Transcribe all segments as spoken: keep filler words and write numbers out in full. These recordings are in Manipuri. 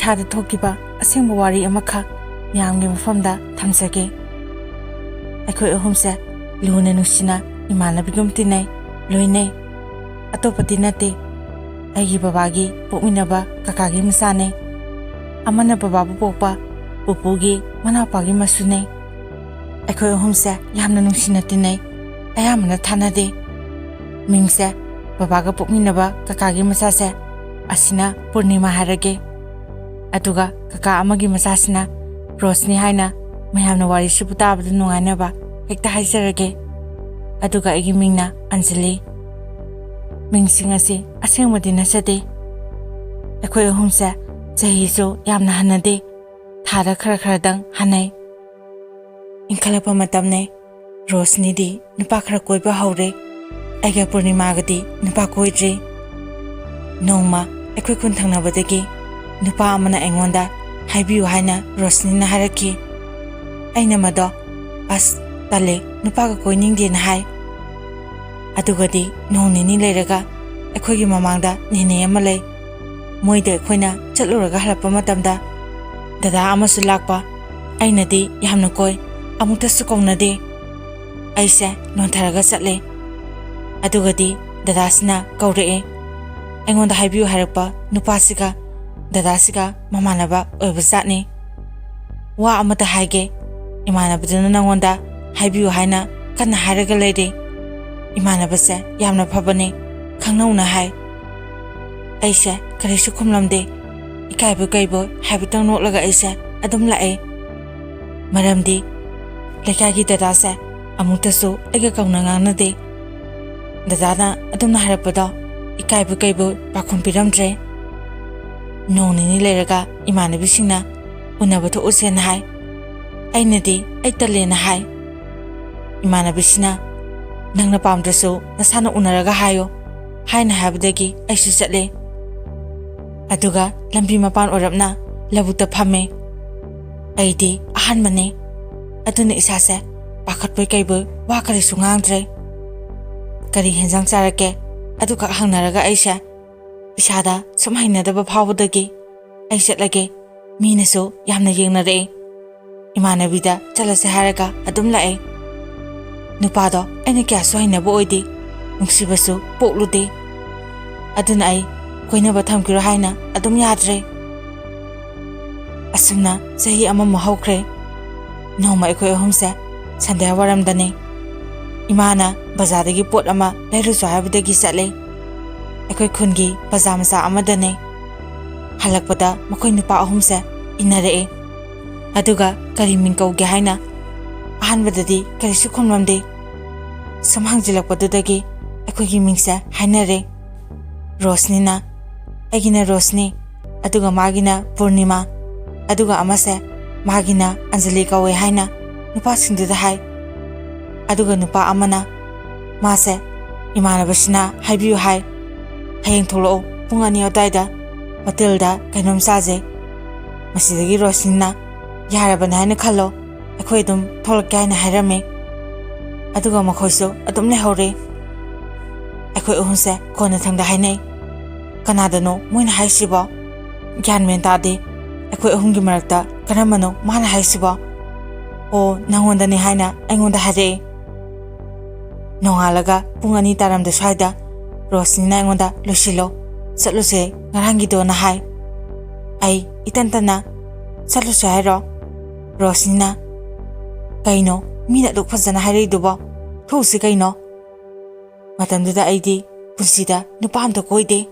ꯏꯁꯥꯗ ꯊꯣꯛꯈꯤꯕ ꯑꯁꯦꯡꯕ ꯋꯥꯔꯤ ꯑꯃꯈꯛ ꯃꯌꯥꯝꯒꯤ ꯃꯐꯝꯗ ꯊꯝꯖꯒꯦ꯫ ꯑꯩꯈꯣꯏ ꯑꯍꯨꯝꯁꯦ ꯂꯨꯅ ꯅꯨꯡꯁꯤꯅ ꯏꯃꯥꯟꯅꯕꯤꯒꯨꯝ ꯇꯤꯟꯅꯩ, ꯂꯣꯏꯅꯩ꯫ ꯑꯇꯣꯞꯄꯗꯤ ꯅꯠꯇꯦ, ꯑꯩꯒꯤ ꯕꯕꯥꯒꯤ ꯄꯣꯛꯃꯤꯟꯅꯕ ꯀꯀꯥꯒꯤ ꯃꯆꯥꯅꯦ꯫ ꯑꯃꯅ ꯕꯕꯥꯕꯨ ꯄꯣꯛꯄ ꯄꯨꯄꯨꯒꯤ ꯃꯅꯥꯎꯄꯥꯒꯤ ꯃꯁꯨꯅꯦ꯫ ꯑꯩꯈꯣꯏ ꯑꯍꯨꯝꯁꯦ ꯌꯥꯝꯅ ꯅꯨꯡꯁꯤꯅ ꯇꯤꯟꯅꯩ, ꯑꯌꯥꯝꯕꯅ ꯊꯥꯅꯗꯦ꯫ ꯃꯤꯡꯁꯦ ꯕꯕꯥꯒ ꯄꯣꯛꯃꯤꯟꯅꯕ ꯀꯀꯥꯒꯤ ꯃꯆꯥꯁꯦ, ꯑꯁꯤꯅ ꯄꯨꯔꯅꯤꯃꯥ ꯍꯥꯏꯔꯒꯦ꯫ ꯑꯗꯨꯒ ꯀꯀꯥ ꯑꯃꯒꯤ ꯃꯆꯥꯁꯤꯅ ꯔꯣꯁꯅꯤ ꯍꯥꯏꯅ ꯃꯌꯥꯝꯅ ꯋꯥꯔꯤꯁꯤꯕꯨ ꯇꯥꯕꯗ ꯅꯨꯡꯉꯥꯏꯅꯕ ꯍꯦꯛꯇ ꯍꯥꯏꯖꯔꯒꯦ꯫ ꯑꯗꯨꯒ ꯑꯩꯒꯤ ꯃꯤꯡꯅ ꯑꯟꯖꯂꯤ꯫ ꯃꯤꯡꯁꯤꯡ ꯑꯁꯤ ꯑꯁꯦꯡꯕꯗꯤ ꯅꯠꯆꯗꯦ꯫ ꯑꯩꯈꯣꯏ ꯑꯍꯨꯝꯁꯦ ꯆꯍꯤꯁꯨ ꯌꯥꯝꯅ ꯍꯟꯅꯗꯦ, ꯊꯥꯗ ꯈꯔ ꯈꯔꯗꯪ ꯍꯟꯅꯩ꯫ ꯏꯟꯈꯠꯂꯛꯄ ꯃꯇꯝꯅꯦ꯫ ꯔꯣꯁꯅꯤꯗꯤ ꯅꯨꯄꯥ ꯈꯔ ꯀꯣꯏꯕ ꯍꯧꯔꯦ꯫ ꯑꯩꯒ ꯄꯨꯔꯅꯤꯃꯥꯒꯗꯤ ꯅꯨꯄꯥ ꯀꯣꯏꯗ꯭ꯔꯤ꯫ ꯅꯣꯡꯃ ꯑꯩꯈꯣꯏ ꯈꯨꯟ ꯊꯪꯅꯕꯗꯒꯤ ꯅꯨꯄꯥ ꯑꯃꯅ ꯑꯩꯉꯣꯟꯗ ꯍꯥꯏꯕꯤꯌꯨ ꯍꯥꯏꯅ ꯔꯣꯁꯅꯤꯅ ꯍꯥꯏꯔꯛꯈꯤ꯫ ꯑꯩꯅ ꯃꯗꯣ, "ꯑꯁ, ꯇꯜꯂꯦ, ꯅꯨꯄꯥꯒ ꯀꯣꯏꯅꯤꯡꯗꯦꯅ" ꯍꯥꯏ꯫ ꯑꯗꯨꯒꯗꯤ ꯅꯣꯡ ꯅꯤꯅꯤ ꯂꯩꯔꯒ ꯑꯩꯈꯣꯏꯒꯤ ꯃꯃꯥꯡꯗ ꯅꯦꯅꯦ ꯑꯃ ꯂꯩ꯫ ꯃꯣꯏꯗ ꯑꯩꯈꯣꯏꯅ ꯆꯠꯂꯨꯔꯒ ꯍꯜꯂꯛꯄ ꯃꯇꯝꯗ ꯗꯗꯥ ꯑꯃꯁꯨ ꯂꯥꯛꯄ꯫ ꯑꯩꯅꯗꯤ ꯌꯥꯝꯅ ꯀꯣꯏ, ꯑꯃꯨꯛꯇꯁꯨ ꯀꯧꯅꯗꯦ꯫ ꯑꯩꯁꯦ ꯅꯣꯟꯊꯔꯒ ꯆꯠꯂꯦ꯫ ꯑꯗꯨꯒꯗꯤ ꯗꯗꯥꯁꯤꯅ ꯀꯧꯔꯛꯑꯦ꯫ ꯑꯩꯉꯣꯟꯗ ꯍꯥꯏꯕꯤꯌꯨ ꯍꯥꯏꯔꯛꯄ ꯅꯨꯄꯥꯁꯤꯒ ꯗꯗꯥꯁꯤꯒ ꯃꯃꯥꯟꯅꯕ ꯑꯣꯏꯕ ꯖꯥꯠꯅꯤ꯫ "ꯋꯥ ꯑꯃꯇ ꯍꯥꯏꯒꯦ, ꯏꯃꯥꯟꯅꯕꯗꯨꯅ ꯅꯪꯉꯣꯟꯗ ꯍꯥꯏꯕꯤꯌꯨ ꯍꯥꯏꯅ ꯀꯟꯅ ꯍꯥꯏꯔꯒ ꯂꯩꯔꯦ꯫ ꯏꯃꯥꯟꯅꯕꯁꯦ ꯌꯥꯝꯅ ꯐꯕꯅꯦ, ꯈꯪꯅꯧꯅ" ꯍꯥꯏ꯫ ꯑꯩꯁꯦ ꯀꯔꯤꯁꯨ ꯈꯨꯝꯂꯝꯗꯦ꯫ ꯏꯀꯥꯏꯕꯣꯏ ꯀꯩꯕꯣꯏ ꯍꯥꯏꯐꯦꯠꯇꯪ ꯅꯣꯛꯂꯒ ꯑꯩꯁꯦ ꯑꯗꯨꯝ ꯂꯥꯛꯑꯦ꯫ ꯃꯔꯝꯗꯤ ꯂꯩꯀꯥꯏꯒꯤ ꯗꯗꯥꯁꯦ ꯑꯃꯨꯛꯇꯁꯨ ꯑꯩꯒ ꯀꯧꯅ ꯉꯥꯡꯅꯗꯦ꯫ ꯗꯗꯥꯅ ꯑꯗꯨꯝꯅ ꯍꯥꯏꯔꯛꯄꯗꯣ ꯏꯀꯥꯏꯕꯣꯏ ꯀꯩꯕꯣꯏ ꯄꯥꯎꯈꯨꯝ ꯄꯤꯔꯝꯗ꯭ꯔꯦ꯫ ꯅꯣꯡ ꯅꯤꯅꯤ ꯂꯩꯔꯒ ꯏꯃꯥꯟꯅꯕꯤꯁꯤꯡꯅ ꯎꯅꯕ ꯊꯣꯛꯎꯁꯦꯅ ꯍꯥꯏ꯫ ꯑꯩꯅꯗꯤ ꯑꯩ ꯇꯜꯂꯦꯅ ꯍꯥꯏ꯫ ꯏꯃꯥꯟꯅꯕꯤꯁꯤꯅ, "ꯅꯪꯅ ꯄꯥꯝꯗ꯭ꯔꯁꯨ ꯅꯁꯥꯅ ꯎꯅꯔꯒ ꯍꯥꯏꯌꯣ" ꯍꯥꯏꯅ ꯍꯥꯏꯕꯗꯒꯤ ꯑꯩꯁꯨ ꯆꯠꯂꯦ꯫ ꯑꯗꯨꯒ ꯂꯝꯕꯤ ꯃꯄꯥꯟ ꯑꯣꯏꯔꯞꯅ ꯂꯧꯕꯨꯛꯇ ꯐꯝꯃꯦ꯫ ꯑꯩꯗꯤ ꯑꯍꯥꯟꯕꯅꯦ, ꯑꯗꯨꯅ ꯏꯁꯥꯁꯦ ꯄꯥꯈꯠꯄꯣꯏ ꯀꯩꯕꯣꯏ ꯋꯥ ꯀꯔꯤꯁꯨ ꯉꯥꯡꯗ꯭ꯔꯦ꯫ "ꯀꯔꯤ ꯍꯦꯟꯖꯥꯡ ꯆꯥꯔꯛꯀꯦ?" ꯑꯗꯨꯈꯛ ꯍꯪꯅꯔꯒ ꯑꯩꯁꯦ ꯏꯁꯥꯗ ꯁꯨꯝ ꯍꯩꯅꯗꯕ ꯐꯥꯎꯕꯗꯒꯤ ꯑꯩ ꯆꯠꯂꯒꯦ꯫ ꯃꯤꯅꯁꯨ ꯌꯥꯝꯅ ꯌꯦꯡꯅꯔꯛꯑꯦ꯫ ꯏꯃꯥꯟꯅꯕꯤꯗ ꯆꯠꯂꯁꯦ ꯍꯥꯏꯔꯒ ꯑꯗꯨꯝ ꯂꯥꯛꯑꯦ꯫ ꯅꯨꯄꯥꯗꯣ ꯑꯩꯅ ꯀꯌꯥꯁꯨ ꯍꯩꯅꯕ ꯑꯣꯏꯗꯦ, ꯅꯨꯡꯁꯤꯕꯁꯨ ꯄꯣꯛꯂꯨꯗꯦ꯫ ꯑꯗꯨꯅ ꯑꯩ ꯀꯣꯏꯅꯕ ꯊꯝꯈꯤꯔꯣ ꯍꯥꯏꯅ ꯑꯗꯨꯝ ꯌꯥꯗ꯭ꯔꯦ꯫ ꯑꯁꯨꯝꯅ ꯆꯍꯤ ꯑꯃꯃꯨꯛ ꯍꯧꯈ꯭ꯔꯦ꯫ ꯅꯣꯡꯃ ꯑꯩꯈꯣꯏ ꯑꯍꯨꯝꯁꯦ ꯁꯟꯙ꯭ꯌꯥ ꯋꯥꯏꯔꯝꯗꯅꯤ꯫ ꯏꯃꯥꯅ ꯕꯖꯥꯔꯗꯒꯤ ꯄꯣꯠ ꯑꯃ ꯂꯩꯔꯨꯁꯨ ꯍꯥꯏꯕꯗꯒꯤ ꯆꯠꯂꯦ꯫ ꯑꯩꯈꯣꯏ ꯈꯨꯟꯒꯤ ꯕꯖꯥꯔ ꯃꯆꯥ ꯑꯃꯗꯅꯦ꯫ ꯍꯜꯂꯛꯄꯗ ꯃꯈꯣꯏ ꯅꯨꯄꯥ ꯑꯍꯨꯝꯁꯦ ꯏꯟꯅꯔꯛꯑꯦ꯫ ꯑꯗꯨꯒ ꯀꯔꯤ ꯃꯤꯡ ꯀꯧꯒꯦ ꯍꯥꯏꯅ ꯑꯍꯥꯟꯕꯗꯗꯤ ꯀꯔꯤꯁꯨ ꯈꯨꯝꯂꯝꯗꯦ꯫ ꯁꯨꯝ ꯍꯪꯖꯤꯜꯂꯛꯄꯗꯨꯗꯒꯤ ꯑꯩꯈꯣꯏꯒꯤ ꯃꯤꯡꯁꯦ ꯍꯥꯏꯅꯔꯦ꯫ ꯔꯣꯁꯅꯤꯅ, "ꯑꯩꯒꯤꯅ ꯔꯣꯁꯅꯤ, ꯑꯗꯨꯒ ꯃꯥꯒꯤꯅ ꯄꯨꯔꯅꯤꯃꯥ, ꯑꯗꯨꯒ ꯑꯃꯁꯦ ꯃꯥꯒꯤꯅ ꯑꯟꯖꯂꯤ ꯀꯧꯋꯦ" ꯍꯥꯏꯅ ꯅꯨꯄꯥꯁꯤꯡꯗꯨꯗ ꯍꯥꯏ꯫ ꯑꯗꯨꯒ ꯅꯨꯄꯥ ꯑꯃꯅ, "ꯃꯥꯁꯦ ꯏꯃꯥꯟꯅꯕꯁꯤꯅ ꯍꯥꯏꯕꯤꯌꯨ ꯍꯥꯏ, ꯍꯌꯦꯡ ꯊꯣꯛꯂꯛꯑꯣ ꯄꯨꯡ ꯑꯅꯤ ꯑꯗꯨꯋꯥꯏꯗ ꯍꯣꯇꯦꯜꯗ ꯀꯩꯅꯣꯝ ꯆꯥꯁꯦ꯫ ꯃꯁꯤꯗꯒꯤ ꯔꯣꯁꯅꯤꯅ ꯌꯥꯔꯕꯅꯤ ꯍꯥꯏꯅ ꯈꯜꯂꯣ, ꯑꯩꯈꯣꯏ ꯑꯗꯨꯝ ꯊꯣꯛꯂꯛꯀꯦ" ꯍꯥꯏꯅ ꯍꯥꯏꯔꯝꯃꯤ꯫ ꯑꯗꯨꯒ ꯃꯈꯣꯏꯁꯨ ꯑꯗꯨꯝ ꯂꯩꯍꯧꯔꯦ꯫ ꯑꯩꯈꯣꯏ ꯑꯍꯨꯝꯁꯦ ꯀꯣꯟꯅꯊꯪꯗ ꯍꯥꯏꯅꯩ꯫ "ꯀꯅꯥꯗꯅꯣ ꯃꯣꯏꯅ ꯍꯥꯏꯁꯤꯕꯣ? ꯒ꯭ꯌꯥꯟ ꯃꯦꯟ ꯇꯥꯗꯦ꯫ ꯑꯩꯈꯣꯏ ꯑꯍꯨꯝꯒꯤ ꯃꯔꯛꯇ ꯀꯔꯝꯕꯅꯣ ꯃꯥꯅ ꯍꯥꯏꯁꯤꯕꯣ?" "ꯑꯣ, ꯅꯪꯉꯣꯟꯗꯅꯤ" ꯍꯥꯏꯅ ꯑꯩꯉꯣꯟꯗ ꯍꯥꯏꯔꯛꯑꯦ꯫ ꯅꯣꯡꯉꯥꯜꯂꯒ ꯄꯨꯡ ꯑꯅꯤ ꯇꯥꯔꯝꯗ ꯁ꯭ꯋꯥꯏꯗ ꯔꯣꯁꯅꯤꯅ ꯑꯩꯉꯣꯟꯗ, "ꯂꯣꯏꯁꯤꯜꯂꯣ, ꯆꯠꯂꯨꯁꯦ ꯉꯔꯥꯡꯒꯤꯗꯣꯅ" ꯍꯥꯏ꯫ ꯑꯩ ꯏꯇꯟ ꯇꯟꯅ, "ꯆꯠꯂꯨꯁꯦ ꯍꯥꯏꯔꯣ?" ꯔꯣꯁꯅꯤꯅ, "ꯀꯩꯅꯣ ꯃꯤꯅ ꯑꯗꯨꯛ ꯐꯖꯅ ꯍꯥꯏꯔꯛꯏꯗꯨꯕꯣ? ꯊꯣꯛꯎꯁꯤ ꯀꯩꯅꯣ?" ꯃꯇꯝꯗꯨꯗ ꯑꯩꯗꯤ ꯄꯨꯟꯁꯤꯗ ꯅꯨꯄꯥ ꯑꯝꯇ ꯀꯣꯏꯗꯦ꯫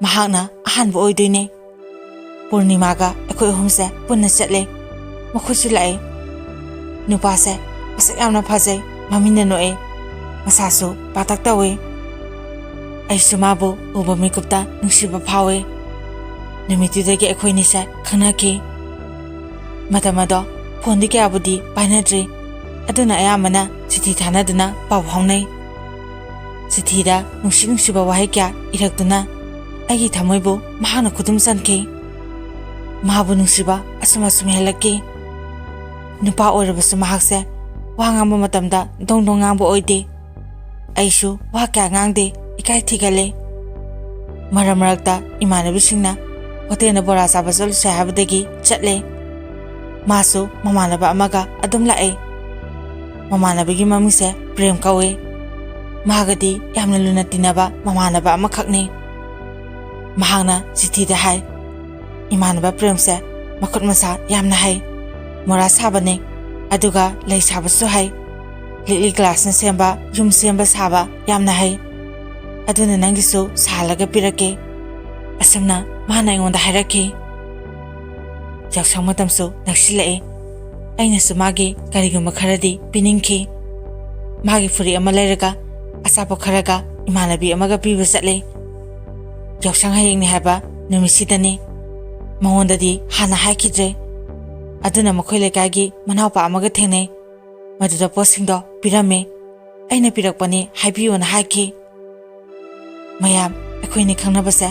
ꯃꯍꯥꯛꯅ ꯑꯍꯥꯟꯕ ꯑꯣꯏꯗꯣꯏꯅꯦ꯫ ꯄꯨꯔꯅꯤꯃꯥꯒ ꯑꯩꯈꯣꯏ ꯑꯍꯨꯝꯁꯦ ꯄꯨꯟꯅ ꯆꯠꯂꯦ꯫ ꯃꯈꯣꯏꯁꯨ ꯂꯥꯛꯑꯦ꯫ ꯅꯨꯄꯥꯁꯦ ꯃꯁꯛ ꯌꯥꯝꯅ ꯐꯖꯩ, ꯃꯃꯤꯠꯅ ꯅꯣꯛꯑꯦ, ꯃꯁꯥꯁꯨ ꯄꯥꯇꯛ ꯇꯧꯋꯦ꯫ ꯑꯩꯁꯨ ꯃꯥꯕꯨ ꯎꯕ ꯃꯤꯀꯨꯞꯇ ꯅꯨꯡꯁꯤꯕ ꯐꯥꯎꯋꯦ꯫ ꯅꯨꯃꯤꯠꯇꯨꯗꯒꯤ ꯑꯩꯈꯣꯏꯅꯤꯁꯦ ꯈꯪꯅꯈꯤ꯫ ꯃꯇꯝ ꯑꯗꯣ ꯐꯣꯟꯗꯤ ꯀꯌꯥꯕꯨꯗꯤ ꯄꯥꯏꯅꯗ꯭ꯔꯤ, ꯑꯗꯨꯅ ꯑꯌꯥꯝꯕꯅ ꯆꯤꯊꯤ ꯊꯥꯅꯗꯨꯅ ꯄꯥꯎ ꯐꯥꯎꯅꯩ꯫ ꯆꯤꯊꯤꯗ ꯅꯨꯡꯁꯤ ꯅꯨꯡꯁꯤꯕ ꯋꯥꯍꯩ ꯀꯌꯥ ꯏꯔꯛꯇꯨꯅ ꯑꯩꯒꯤ ꯊꯃꯣꯏꯕꯨ ꯃꯍꯥꯛꯅ ꯈꯨꯗꯨꯝ ꯆꯟꯈꯤ꯫ ꯃꯍꯥꯛꯄꯨ ꯅꯨꯡꯁꯤꯕ ꯑꯁꯨꯝ ꯑꯁꯨꯝ ꯍꯦꯜꯂꯛꯈꯤ꯫ ꯅꯨꯄꯥ ꯑꯣꯏꯔꯕꯁꯨ ꯃꯍꯥꯛꯁꯦ ꯋꯥ ꯉꯥꯡꯕ ꯃꯇꯝꯗ ꯗꯣꯡ ꯗꯣꯡ ꯉꯥꯡꯕ ꯑꯣꯏꯗꯦ꯫ ꯑꯩꯁꯨ ꯋꯥ ꯀꯌꯥ ꯉꯥꯡꯗꯦ, ꯏꯀꯥꯏ ꯊꯤꯒꯜꯂꯦ꯫ ꯃꯔꯛ ꯃꯔꯛꯇ ꯏꯃꯥꯟꯅꯕꯤꯁꯤꯡꯅ ꯍꯣꯇꯦꯜꯗ ꯕꯣꯔꯥ ꯆꯥꯕ ꯆꯠꯂꯨꯁꯦ ꯍꯥꯏꯕꯗꯒꯤ ꯆꯠꯂꯦ꯫ ꯃꯥꯁꯨ ꯃꯃꯥꯟꯅꯕ ꯑꯃꯒ ꯑꯗꯨꯝ ꯂꯥꯛꯑꯦ꯫ ꯃꯃꯥꯟꯅꯕꯒꯤ ꯃꯃꯤꯡꯁꯦ ꯄ꯭ꯔꯦꯝ ꯀꯧꯋꯦ꯫ ꯃꯥꯒꯗꯤ ꯌꯥꯝꯅ ꯂꯨꯅ ꯇꯤꯟꯅꯕ ꯃꯃꯥꯟꯅꯕ ꯑꯃꯈꯛꯅꯤ꯫ ꯃꯍꯥꯛꯅ ꯆꯤꯊꯤꯗ ꯍꯥꯏ, "ꯏꯃꯥꯟꯅꯕ ꯄ꯭ꯔꯦꯝꯁꯦ ꯃꯈꯨꯠ ꯃꯁꯥ ꯌꯥꯝꯅ ꯍꯩ, ꯃꯣꯔꯥ ꯁꯥꯕꯅꯤ, ꯑꯗꯨꯒ ꯂꯩ ꯁꯥꯕꯁꯨ ꯍꯩ꯫ ꯂꯤꯛꯂꯤ ꯒ꯭ꯂꯥꯁꯅ ꯁꯦꯝꯕ ꯌꯨꯝ ꯁꯦꯝꯕ ꯁꯥꯕ ꯌꯥꯝꯅ ꯍꯩ꯫ ꯑꯗꯨꯅ ꯅꯪꯒꯤꯁꯨ ꯁꯥꯍꯜꯂꯒ ꯄꯤꯔꯛꯀꯦ꯫" ꯑꯁꯨꯝꯅ ꯃꯥꯅ ꯑꯩꯉꯣꯟꯗ ꯍꯥꯏꯔꯛꯈꯤ꯫ ꯌꯥꯎꯁꯪ ꯃꯇꯝꯁꯨ ꯅꯛꯁꯤꯜꯂꯛꯑꯦ꯫ ꯑꯩꯅꯁꯨ ꯃꯥꯒꯤ ꯀꯔꯤꯒꯨꯝꯕ ꯈꯔꯗꯤ ꯄꯤꯅꯤꯡꯈꯤ꯫ ꯃꯥꯒꯤ ꯐꯨꯔꯤꯠ ꯑꯃ ꯂꯩꯔꯒ ꯑꯆꯥꯄꯣꯠ ꯈꯔꯒ ꯏꯃꯥꯟꯅꯕꯤ ꯑꯃꯒ ꯄꯤꯕ ꯆꯠꯂꯦ꯫ ꯌꯥꯎꯁꯪ ꯍꯌꯦꯡꯅꯤ ꯍꯥꯏꯕ ꯅꯨꯃꯤꯠꯁꯤꯗꯅꯤ꯫ ꯃꯉꯣꯟꯗꯗꯤ ꯍꯥꯟꯅ ꯍꯥꯏꯈꯤꯗ꯭ꯔꯦ꯫ ꯑꯗꯨꯅ ꯃꯈꯣꯏ ꯂꯩꯀꯥꯏꯒꯤ ꯃꯅꯥꯎꯄꯥ ꯑꯃꯒ ꯊꯦꯡꯅꯩ꯫ ꯃꯗꯨꯗ ꯄꯣꯠꯁꯤꯡꯗꯣ ꯄꯤꯔꯝꯃꯤ꯫ ꯑꯩꯅ ꯄꯤꯔꯛꯄꯅꯤ ꯍꯥꯏꯕꯤꯌꯨꯅ ꯍꯥꯏꯈꯤ꯫ ꯃꯌꯥꯝ, ꯑꯩꯈꯣꯏꯅꯤ ꯈꯪꯅꯕꯁꯦ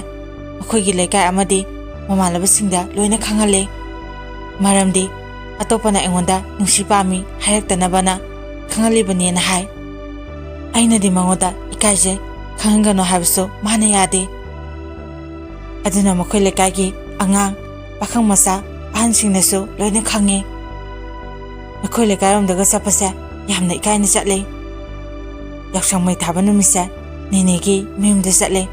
ꯃꯈꯣꯏꯒꯤ ꯂꯩꯀꯥꯏ ꯑꯃꯗꯤ ꯃꯃꯥꯟꯅꯕꯁꯤꯡꯗ ꯂꯣꯏꯅ ꯈꯪꯍꯜꯂꯦ꯫ ꯃꯔꯝꯗꯤ ꯑꯇꯣꯞꯄꯅ ꯑꯩꯉꯣꯟꯗ ꯅꯨꯡꯁꯤ ꯄꯥꯝꯃꯤ ꯍꯥꯏꯔꯛꯇꯅꯕꯅ ꯈꯪꯍꯜꯂꯤꯕꯅꯦꯅ ꯍꯥꯏ꯫ ꯑꯩꯅꯗꯤ ꯃꯉꯣꯟꯗ ꯏꯀꯥꯏꯖꯩ, ꯈꯪꯍꯟꯒꯅꯨ ꯍꯥꯏꯕꯁꯨ ꯃꯥꯅ ꯌꯥꯗꯦ꯫ ꯑꯗꯨꯅ ꯃꯈꯣꯏ ꯂꯩꯀꯥꯏꯒꯤ ꯑꯉꯥꯡ, ꯄꯥꯈꯪ ꯃꯆꯥ, ꯑꯍꯟꯁꯤꯡꯅꯁꯨ ꯂꯣꯏꯅ ꯈꯪꯉꯤ꯫ ꯃꯈꯣꯏ ꯂꯩꯀꯥꯏꯔꯣꯝꯗꯒ ꯆꯠꯄꯁꯦ ꯌꯥꯝꯅ ꯏꯀꯥꯏꯅ ꯆꯠꯂꯤ꯫ ꯌꯥꯎꯁꯪ ꯃꯩ ꯊꯥꯕ ꯅꯨꯃꯤꯠꯁꯦ ꯅꯦꯅꯦꯒꯤ ꯃꯌꯨꯝꯗ ꯆꯠꯂꯦ꯫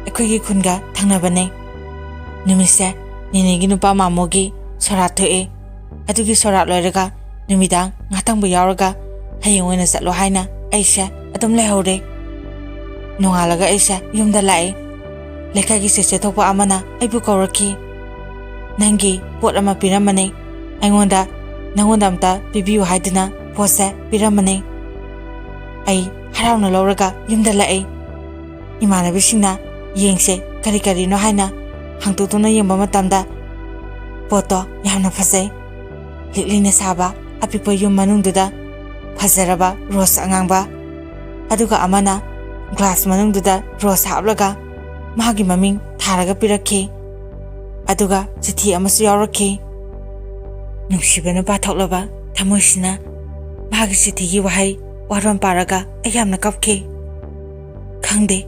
ꯑꯩꯈꯣꯏꯒꯤ ꯈꯨꯟꯒ ꯊꯪꯅꯕꯅꯦ꯫ ꯅꯨꯃꯤꯠꯁꯦ ꯅꯦꯅꯦꯒꯤ ꯅꯨꯄꯥ ꯃꯥꯃꯣꯒꯤ ꯁꯣꯔꯥꯠ ꯊꯣꯛꯑꯦ꯫ ꯑꯗꯨꯒꯤ ꯁꯣꯔꯥꯠ ꯂꯣꯏꯔꯒ ꯅꯨꯃꯤꯗꯥꯡ ꯉꯥꯇꯪꯕꯨ ꯌꯥꯎꯔꯒ ꯍꯌꯦꯡ ꯑꯣꯏꯅ ꯆꯠꯂꯣ ꯍꯥꯏꯅ ꯑꯩꯁꯦ ꯑꯗꯨꯝ ꯂꯩꯍꯧꯔꯦ꯫ ꯅꯣꯡꯉꯥꯜꯂꯒ ꯑꯩꯁꯦ ꯌꯨꯝꯗ ꯂꯥꯛꯑꯦ꯫ ꯂꯩꯀꯥꯏꯒꯤ ꯆꯦꯆꯦ ꯊꯣꯛꯄ ꯑꯃꯅ ꯑꯩꯕꯨ ꯀꯧꯔꯛꯈꯤ꯫ "ꯅꯪꯒꯤ ꯄꯣꯠ ꯑꯃ ꯄꯤꯔꯝꯕꯅꯦ꯫ ꯑꯩꯉꯣꯟꯗ ꯅꯪꯉꯣꯟꯗ ꯑꯝꯇ ꯄꯤꯕꯤꯌꯨ ꯍꯥꯏꯗꯨꯅ ꯄꯣꯠꯁꯦ ꯄꯤꯔꯝꯕꯅꯦ꯫" ꯑꯩ ꯍꯔꯥꯎꯅ ꯂꯧꯔꯒ ꯌꯨꯝꯗ ꯂꯥꯛꯑꯦ꯫ ꯏꯃꯥꯟꯅꯕꯤꯁꯤꯡꯅ "ꯌꯦꯡꯁꯦ, ꯀꯔꯤ ꯀꯔꯤꯅꯣ?" ꯍꯥꯏꯅ ꯍꯥꯡꯇꯣꯛꯇꯨꯅ ꯌꯦꯡꯕ ꯃꯇꯝꯗ ꯄꯣꯠꯇꯣ ꯌꯥꯝꯅ ꯐꯖꯩ꯫ ꯂꯤꯛꯂꯤꯅ ꯁꯥꯕ ꯑꯄꯤꯛꯄ ꯌꯨꯝ ꯃꯅꯨꯡꯗꯨꯗ ꯐꯖꯔꯕ ꯔꯣꯁ ꯑꯉꯥꯡꯕ, ꯑꯗꯨꯒ ꯑꯃꯅ ꯒ꯭ꯂꯥꯁ ꯃꯅꯨꯡꯗꯨꯗ ꯔꯣꯁ ꯍꯥꯞꯂꯒ ꯃꯥꯒꯤ ꯃꯃꯤꯡ ꯊꯥꯔꯒ ꯄꯤꯔꯛꯈꯤ꯫ ꯑꯗꯨꯒ ꯆꯤꯊꯤ ꯑꯃꯁꯨ ꯌꯥꯎꯔꯛꯈꯤ꯫ ꯅꯨꯡꯁꯤꯕꯅ ꯄꯥꯊꯣꯛꯂꯕ ꯊꯃꯣꯏꯁꯤꯅ ꯃꯥꯒꯤ ꯆꯤꯊꯤꯒꯤ ꯋꯥꯍꯩ ꯋꯥꯔꯣꯜ ꯄꯥꯔꯒ ꯑꯩ ꯌꯥꯝꯅ ꯀꯞꯈꯤ꯫ ꯈꯪꯗꯦ,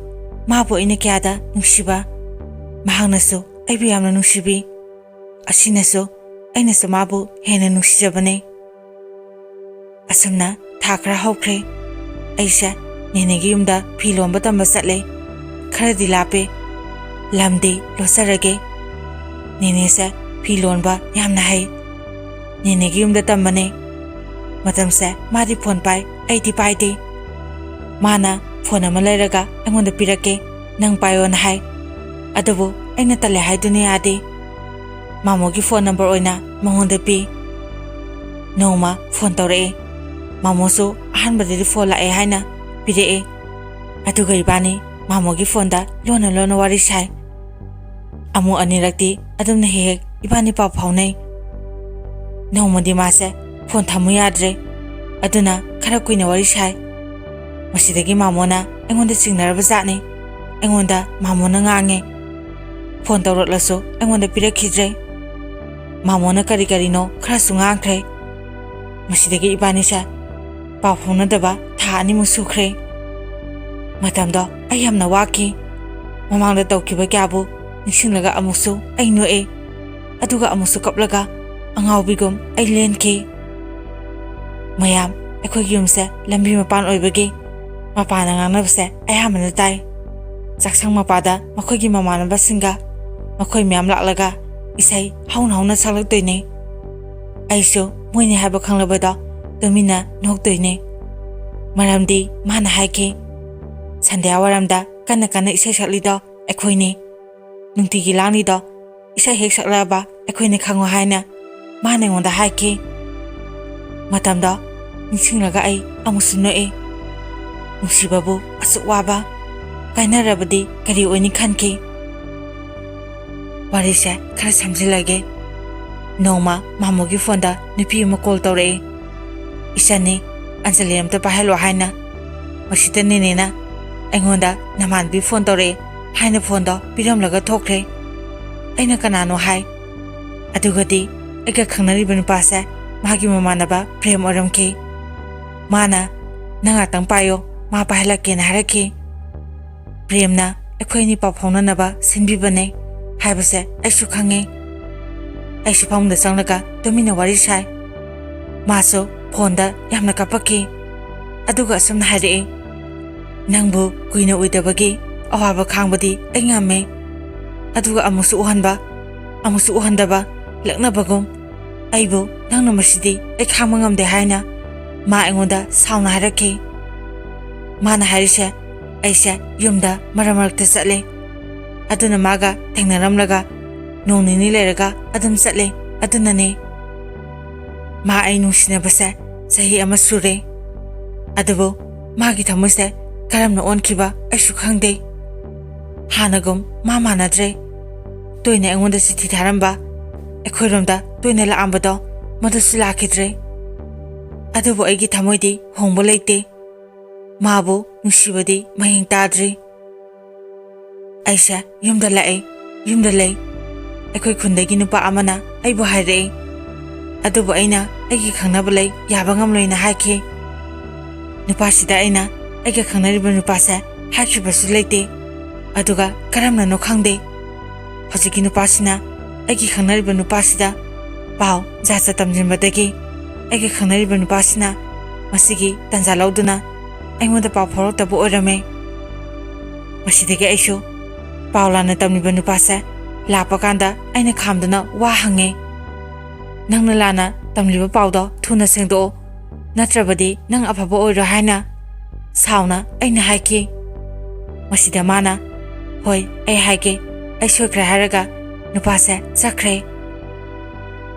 ꯃꯥꯕꯨ ꯑꯩꯅ ꯀꯌꯥꯗ ꯅꯨꯡꯁꯤꯕ꯫ ꯃꯍꯥꯛꯅꯁꯨ ꯑꯩꯕꯨ ꯌꯥꯝꯅ ꯅꯨꯡꯁꯤꯕꯤ꯫ ꯑꯁꯤꯅꯁꯨ ꯑꯩꯅꯁꯨ ꯃꯥꯕꯨ ꯍꯦꯟꯅ ꯅꯨꯡꯁꯤꯖꯕꯅꯦ꯫ ꯑꯁꯨꯝꯅ ꯊꯥ ꯈꯔ ꯍꯧꯈ꯭ꯔꯦ꯫ ꯑꯩꯁꯦ ꯅꯦꯅꯦꯒꯤ ꯌꯨꯝꯗ ꯐꯤ ꯂꯣꯟꯕ ꯇꯝꯕ ꯆꯠꯂꯦ꯫ ꯈꯔꯗꯤ ꯂꯥꯞꯄꯦ꯫ ꯂꯝꯗꯤ ꯂꯣꯠꯆꯔꯒꯦ꯫ ꯅꯦꯅꯦꯁꯦ ꯐꯤ ꯂꯣꯟꯕ ꯌꯥꯝꯅ ꯍꯩ꯫ ꯅꯦꯅꯦꯒꯤ ꯌꯨꯝꯗ ꯇꯝꯕꯅꯦ꯫ ꯃꯇꯝꯁꯦ ꯃꯥꯗꯤ ꯐꯣꯟ ꯄꯥꯏ, ꯑꯩꯗꯤ ꯄꯥꯏꯗꯦ꯫ ꯃꯥꯅ ꯐꯣꯟ ꯑꯃ ꯂꯩꯔꯒ ꯑꯩꯉꯣꯟꯗ ꯄꯤꯔꯛꯀꯦ, ꯅꯪ ꯄꯥꯏꯌꯣꯅ ꯍꯥꯏ꯫ ꯑꯗꯨꯕꯨ ꯑꯩꯅ ꯇꯜꯂꯦ ꯍꯥꯏꯗꯨꯅ ꯌꯥꯗꯦ꯫ ꯃꯥꯃꯣꯒꯤ ꯐꯣꯟ ꯅꯝꯕꯔ ꯑꯣꯏꯅ ꯃꯉꯣꯟꯗ ꯄꯤ꯫ ꯅꯣꯡꯃ ꯐꯣꯟ ꯇꯧꯔꯛꯑꯦ꯫ ꯃꯥꯃꯣꯁꯨ ꯑꯍꯥꯟꯕꯗꯗꯤ ꯐꯣꯟ ꯂꯥꯛꯑꯦ ꯍꯥꯏꯅ ꯄꯤꯔꯛꯑꯦ꯫ ꯑꯗꯨꯒ ꯏꯕꯥꯅꯤ ꯃꯥꯃꯣꯒꯤ ꯐꯣꯟꯗ ꯂꯣꯟꯅ ꯂꯣꯟꯅ ꯋꯥꯔꯤ ꯁꯥꯏ꯫ ꯑꯃꯨꯛ ꯑꯅꯤꯔꯛꯇꯤ ꯑꯗꯨꯝꯅ ꯍꯦꯛ ꯍꯦꯛ ꯏꯕꯥꯅꯤ ꯄꯥꯎ ꯐꯥꯎꯅꯩ꯫ ꯅꯣꯡꯃꯗꯤ ꯃꯥꯁꯦ ꯐꯣꯟ ꯊꯝꯃꯨ ꯌꯥꯗ꯭ꯔꯦ꯫ ꯑꯗꯨꯅ ꯈꯔ ꯀꯨꯏꯅ ꯋꯥꯔꯤ ꯁꯥꯏ꯫ ꯃꯁꯤꯗꯒꯤ ꯃꯥꯃꯣꯅ ꯑꯩꯉꯣꯟꯗ ꯆꯤꯡꯅꯔꯕ ꯖꯥꯠꯅꯤ꯫ ꯑꯩꯉꯣꯟꯗ ꯃꯥꯃꯣꯅ ꯉꯥꯡꯉꯦ꯫ ꯐꯣꯟ ꯇꯧꯔꯛꯂꯁꯨ ꯑꯩꯉꯣꯟꯗ ꯄꯤꯔꯛꯈꯤꯗ꯭ꯔꯦ꯫ ꯃꯥꯃꯣꯅ ꯀꯔꯤ ꯀꯔꯤꯅꯣ ꯈꯔꯁꯨ ꯉꯥꯡꯈ꯭ꯔꯦ꯫ ꯃꯁꯤꯗꯒꯤ ꯏꯕꯥꯅꯤꯁꯦ ꯄꯥꯎ ꯐꯥꯎꯅꯗꯕ ꯊꯥ ꯑꯅꯤꯃꯨꯛ ꯁꯨꯈ꯭ꯔꯦ꯫ ꯃꯇꯝꯗꯣ ꯑꯩ ꯌꯥꯝꯅ ꯋꯥꯈꯤ꯫ ꯃꯃꯥꯡꯗ ꯇꯧꯈꯤꯕ ꯀꯌꯥꯕꯨ ꯅꯤꯡꯁꯤꯡꯂꯒ ꯑꯃꯨꯛꯁꯨ ꯑꯩ ꯅꯣꯛꯑꯦ꯫ ꯑꯗꯨꯒ ꯑꯃꯨꯛꯁꯨ ꯀꯞꯂꯒ ꯑꯉꯥꯎꯕꯤꯒꯨꯝ ꯑꯩ ꯂꯦꯟꯈꯤ꯫ ꯃꯌꯥꯝ, ꯑꯩꯈꯣꯏꯒꯤ ꯌꯨꯝꯁꯦ ꯂꯝꯕꯤ ꯃꯄꯥꯟ ꯑꯣꯏꯕꯒꯤ ꯃꯄꯥꯅ ꯉꯥꯡꯅꯕꯁꯦ ꯑꯌꯥꯝꯕꯅ ꯇꯥꯏ꯫ ꯆꯥꯛꯁꯪ ꯃꯄꯥꯗ ꯃꯈꯣꯏꯒꯤ ꯃꯃꯥꯟꯅꯕꯁꯤꯡꯒ ꯃꯈꯣꯏ ꯃꯌꯥꯝ ꯂꯥꯛꯂꯒ ꯏꯁꯩ ꯍꯧꯅ ꯍꯧꯅ ꯁꯛꯂꯛꯇꯣꯏꯅꯦ꯫ ꯑꯩꯁꯨ ꯃꯣꯏꯅꯤ ꯍꯥꯏꯕ ꯈꯪꯂꯕꯗꯣ ꯇꯨꯃꯤꯟꯅ ꯅꯣꯛꯇꯣꯏꯅꯦ꯫ ꯃꯔꯝꯗꯤ ꯃꯥꯅ ꯍꯥꯏꯈꯤ, "ꯁꯟꯙ꯭ꯌꯥ ꯋꯥꯏꯔꯝꯗ ꯀꯟꯅ ꯀꯟꯅ ꯏꯁꯩ ꯁꯛꯂꯤꯗꯣ ꯑꯩꯈꯣꯏꯅꯤ꯫ ꯅꯨꯡꯇꯤꯒꯤ ꯂꯥꯡꯂꯤꯗꯣ ꯏꯁꯩ ꯍꯦꯛ ꯁꯛꯂꯛꯑꯕ ꯑꯩꯈꯣꯏꯅꯤ ꯈꯪꯉꯣ" ꯍꯥꯏꯅ ꯃꯥꯅ ꯑꯩꯉꯣꯟꯗ ꯍꯥꯏꯈꯤ꯫ ꯃꯇꯝꯗꯣ ꯅꯤꯡꯁꯤꯡꯂꯒ ꯑꯩ ꯑꯃꯨꯛꯁꯨ ꯅꯣꯛꯏ꯫ ꯅꯨꯡꯁꯤꯕꯕꯨ ꯑꯁꯨꯛ ꯋꯥꯕ, ꯀꯥꯏꯅꯔꯕꯗꯤ ꯀꯔꯤ ꯑꯣꯏꯅꯤ ꯈꯟꯈꯤ꯫ ꯋꯥꯔꯤꯁꯦ ꯈꯔ ꯁꯝꯖꯤꯜꯂꯒꯦ꯫ ꯅꯣꯡꯃ ꯃꯥꯃꯣꯒꯤ ꯐꯣꯟꯗ ꯅꯨꯄꯤ ꯑꯃ ꯀꯣꯜ ꯇꯧꯔꯛꯏ꯫ "ꯏꯆꯟꯅꯤ, ꯑꯟꯖꯂꯤ ꯑꯝꯇ ꯄꯥꯏꯍꯜꯂꯣ" ꯍꯥꯏꯅ꯫ ꯃꯁꯤꯗ ꯅꯦꯅꯦꯅ ꯑꯩꯉꯣꯟꯗ "ꯅꯃꯥꯟꯅꯕꯤ ꯐꯣꯟ ꯇꯧꯔꯛꯑꯦ" ꯍꯥꯏꯅ ꯐꯣꯟꯗꯣ ꯄꯤꯔꯝꯂꯒ ꯊꯣꯛꯈ꯭ꯔꯦ꯫ ꯑꯩꯅ "ꯀꯅꯥꯅꯣ?" ꯍꯥꯏ꯫ ꯑꯗꯨꯒꯗꯤ ꯑꯩꯒ ꯈꯪꯅꯔꯤꯕ ꯅꯨꯄꯥꯁꯦ ꯃꯥꯒꯤ ꯃꯃꯥꯟꯅꯕ ꯄ꯭ꯔꯦꯝ ꯑꯣꯏꯔꯝꯈꯤ꯫ ꯃꯥꯅ "ꯅꯪ ꯉꯥꯛꯇꯪ ꯄꯥꯏꯌꯣ, ꯃꯥ ꯄꯥꯏꯍꯜꯂꯛꯀꯦꯅ" ꯍꯥꯏꯔꯛꯈꯤ꯫ ꯄ꯭ꯔꯦꯝꯅ ꯑꯩꯈꯣꯏ ꯑꯅꯤ ꯄꯥꯎ ꯐꯥꯎꯅꯅꯕ ꯁꯤꯟꯕꯤꯕꯅꯦ꯫ ꯍꯥꯏꯕꯁꯦ ꯑꯩꯁꯨ ꯈꯪꯉꯤ꯫ ꯑꯩꯁꯨ ꯐꯃꯨꯡꯗ ꯆꯪꯂꯒ ꯇꯨꯃꯤꯟꯅ ꯋꯥꯔꯤ ꯁꯥꯏ꯫ ꯃꯥꯁꯨ ꯐꯣꯟꯗ ꯌꯥꯝꯅ ꯀꯞꯄꯛꯈꯤ꯫ ꯑꯗꯨꯒ ꯑꯁꯨꯝꯅ ꯍꯥꯏꯔꯛꯏ, "ꯅꯪꯕꯨ ꯀꯨꯏꯅ ꯎꯏꯗꯕꯒꯤ ꯑꯋꯥꯕ ꯈꯥꯡꯕꯗꯤ ꯑꯩ ꯉꯝꯃꯦ꯫ ꯑꯗꯨꯒ ꯑꯃꯨꯛꯁꯨ ꯎꯍꯟꯕ, ꯑꯃꯨꯛꯁꯨ ꯎꯍꯟꯗꯕ, ꯂꯛꯅꯕꯒꯨꯝ꯫ ꯑꯩꯕꯨ ꯅꯪꯅ ꯃꯁꯤꯗꯤ ꯑꯩ ꯈꯥꯡꯕ ꯉꯝꯗꯦ" ꯍꯥꯏꯅ ꯃꯥ ꯑꯩꯉꯣꯟꯗ ꯁꯥꯎꯅ ꯍꯥꯏꯔꯛꯈꯤ꯫ ꯃꯥꯅ ꯍꯥꯏꯔꯤꯁꯦ, ꯑꯩꯁꯦ ꯌꯨꯝꯗ ꯃꯔꯛ ꯃꯔꯛꯇ ꯆꯠꯂꯦ꯫ ꯑꯗꯨꯅ ꯃꯥꯒ ꯊꯦꯡꯅꯔꯝꯂꯒ ꯅꯣꯡ ꯅꯤꯅꯤ ꯂꯩꯔꯒ ꯑꯗꯨꯝ ꯆꯠꯂꯦ꯫ ꯑꯗꯨꯅꯅꯦ꯫ ꯃꯥ ꯑꯩ ꯅꯨꯡꯁꯤꯅꯕꯁꯦ ꯆꯍꯤ ꯑꯃ ꯁꯨꯔꯦ꯫ ꯑꯗꯨꯕꯨ ꯃꯥꯒꯤ ꯊꯃꯣꯏꯁꯦ ꯀꯔꯝꯅ ꯑꯣꯟꯈꯤꯕ ꯑꯩꯁꯨ ꯈꯪꯗꯦ꯫ ꯍꯥꯟꯅꯒꯨꯝ ꯃꯥ ꯃꯥꯟꯅꯗ꯭ꯔꯦ꯫ ꯇꯣꯏꯅ ꯑꯩꯉꯣꯟꯗ ꯆꯤꯊꯤ ꯊꯥꯔꯝꯕ, ꯑꯩꯈꯣꯏꯔꯣꯝꯗ ꯇꯣꯏꯅ ꯂꯥꯛꯑꯝꯕꯗꯣ, ꯃꯗꯨꯁꯨ ꯂꯥꯛꯈꯤꯗ꯭ꯔꯦ꯫ ꯑꯗꯨꯕꯨ ꯑꯩꯒꯤ ꯊꯃꯣꯏꯗꯤ ꯍꯣꯡꯕ ꯂꯩꯇꯦ꯫ ꯃꯥꯕꯨ ꯅꯨꯡꯁꯤꯕꯗꯤ ꯃꯍꯤꯡ ꯇꯥꯗ꯭ꯔꯤ꯫ ꯑꯩꯁꯦ ꯌꯨꯝꯗ ꯂꯥꯛꯑꯦ, ꯌꯨꯝꯗ ꯂꯩ꯫ ꯑꯩꯈꯣꯏ ꯈꯨꯟꯗꯒꯤ ꯅꯨꯄꯥ ꯑꯃꯅ ꯑꯩꯕꯨ ꯍꯥꯏꯔꯛꯑꯦ꯫ ꯑꯗꯨꯕꯨ ꯑꯩꯅ ꯑꯩꯒꯤ ꯈꯪꯅꯕ ꯂꯩ, ꯌꯥꯕ ꯉꯝꯂꯣꯏꯅ ꯍꯥꯏꯈꯤ꯫ ꯅꯨꯄꯥꯁꯤꯗ ꯑꯩꯅ ꯑꯩꯒ ꯈꯪꯅꯔꯤꯕ ꯅꯨꯄꯥꯁꯦ ꯍꯥꯏꯈꯤꯕꯁꯨ ꯂꯩꯇꯦ꯫ ꯑꯗꯨꯒ ꯀꯔꯝꯅꯅꯣ ꯈꯪꯗꯦ, ꯍꯧꯖꯤꯛꯀꯤ ꯅꯨꯄꯥꯁꯤꯅ ꯑꯩꯒꯤ ꯈꯪꯅꯔꯤꯕ ꯅꯨꯄꯥꯁꯤꯗ ꯄꯥꯎ ꯖꯥꯠ ꯖꯥꯠ ꯇꯝꯁꯤꯟꯕꯗꯒꯤ ꯑꯩꯒ ꯈꯪꯅꯔꯤꯕ ꯅꯨꯄꯥꯁꯤꯅ ꯃꯁꯤꯒꯤ ꯇꯥꯟꯖꯥ ꯂꯧꯗꯨꯅ ꯑꯩꯉꯣꯟꯗ ꯄꯥꯎ ꯐꯥꯎꯔꯛꯇꯕ ꯑꯣꯏꯔꯝꯃꯦ꯫ ꯃꯁꯤꯗꯒꯤ ꯑꯩꯁꯨ ꯄꯥꯎ ꯂꯥꯟꯅ ꯇꯝꯂꯤꯕ ꯅꯨꯄꯥꯁꯦ ꯂꯥꯛꯄ ꯀꯥꯟꯗ ꯑꯩꯅ ꯈꯥꯝꯗꯨꯅ ꯋꯥ ꯍꯪꯉꯦ꯫ "ꯅꯪꯅ ꯂꯥꯟꯅ ꯇꯝꯂꯤꯕ ꯄꯥꯎꯗꯣ ꯊꯨꯅ ꯁꯦꯡꯗꯣꯛꯑꯣ, ꯅꯠꯇ꯭ꯔꯕꯗꯤ ꯅꯪ ꯑꯐꯕ ꯑꯣꯏꯔꯣꯏ" ꯍꯥꯏꯅ ꯁꯥꯎꯅ ꯑꯩꯅ ꯍꯥꯏꯈꯤ꯫ ꯃꯁꯤꯗ ꯃꯥꯅ, "ꯍꯣꯏ, ꯑꯩ ꯍꯥꯏꯒꯦ, ꯑꯩ ꯁꯣꯏꯈ꯭ꯔꯦ" ꯍꯥꯏꯔꯒ ꯅꯨꯄꯥꯁꯦ ꯆꯠꯈ꯭ꯔꯦ꯫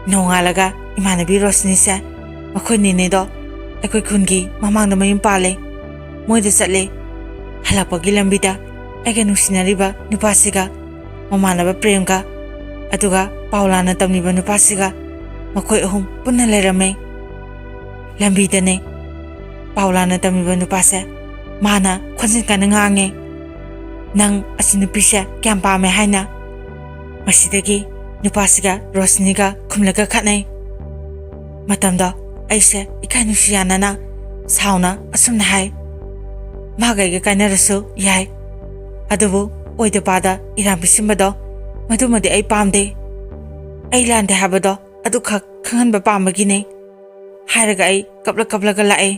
ꯅꯣꯡꯉꯥꯜꯂꯒ ꯏꯃꯥꯟꯅꯕꯤ ꯔꯣꯁꯅꯤꯁꯦ, ꯃꯈꯣꯏ ꯅꯦꯅꯦꯗꯣ ꯑꯩꯈꯣꯏ ꯈꯨꯟꯒꯤ ꯃꯃꯥꯡꯗ ꯃꯌꯨꯝ ꯄꯥꯜꯂꯦ, ꯃꯣꯏꯗ ꯆꯠꯂꯦ꯫ ꯍꯜꯂꯛꯄꯒꯤ ꯂꯝꯕꯤꯗ ꯑꯩꯒ ꯅꯨꯡꯁꯤꯅꯔꯤꯕ ꯅꯨꯄꯥꯁꯤꯒ ꯃꯃꯥꯟꯅꯕ ꯄ꯭ꯔꯦꯝꯒ, ꯑꯗꯨꯒ ꯄꯥꯎ ꯂꯥꯟꯅ ꯇꯝꯂꯤꯕ ꯅꯨꯄꯥꯁꯤꯒ, ꯃꯈꯣꯏ ꯑꯍꯨꯝ ꯄꯨꯟꯅ ꯂꯩꯔꯝꯃꯦ꯫ ꯂꯝꯕꯤꯗꯅꯦ ꯄꯥꯎ ꯂꯥꯟꯅ ꯇꯝꯂꯤꯕ ꯅꯨꯄꯥꯁꯦ, ꯃꯥꯅ ꯈꯣꯟꯖꯦꯜ ꯀꯟꯅ ꯉꯥꯡꯉꯦ, "ꯅꯪ ꯑꯁꯤ ꯅꯨꯄꯤꯁꯦ ꯀꯌꯥꯝ ꯄꯥꯝꯃꯦ" ꯍꯥꯏꯅ꯫ ꯃꯁꯤꯗꯒꯤ ꯅꯨꯄꯥꯁꯤꯒ ꯔꯣꯁꯅꯤꯒ ꯈꯨꯝꯂꯒ ꯈꯠꯅꯩ꯫ ꯃꯇꯝꯗꯣ ꯑꯩꯁꯦ ꯏꯀꯥꯏ ꯅꯨꯡꯁꯤ ꯌꯥꯅꯅ ꯁꯥꯎꯅ ꯑꯁꯨꯝꯅ ꯍꯥꯏ, "ꯃꯥꯒ ꯑꯩꯒ ꯀꯥꯏꯅꯔꯁꯨ ꯌꯥꯏ, ꯑꯗꯨꯕꯨ ꯑꯣꯏꯗ ꯄꯥꯗ ꯏꯔꯥꯡ ꯄꯤꯁꯤꯟꯕꯗꯣ "ꯃꯗꯨꯃꯗꯤ ꯑꯩ ꯄꯥꯝꯗꯦ꯫ ꯑꯩ ꯂꯥꯟꯗꯦ ꯍꯥꯏꯕꯗꯣ ꯑꯗꯨꯈꯛ ꯈꯪꯍꯟꯕ ꯄꯥꯝꯕꯒꯤꯅꯦ," ꯍꯥꯏꯔꯒ ꯑꯩ ꯀꯞꯂ ꯀꯞꯂꯒ ꯂꯥꯛꯑꯦ꯫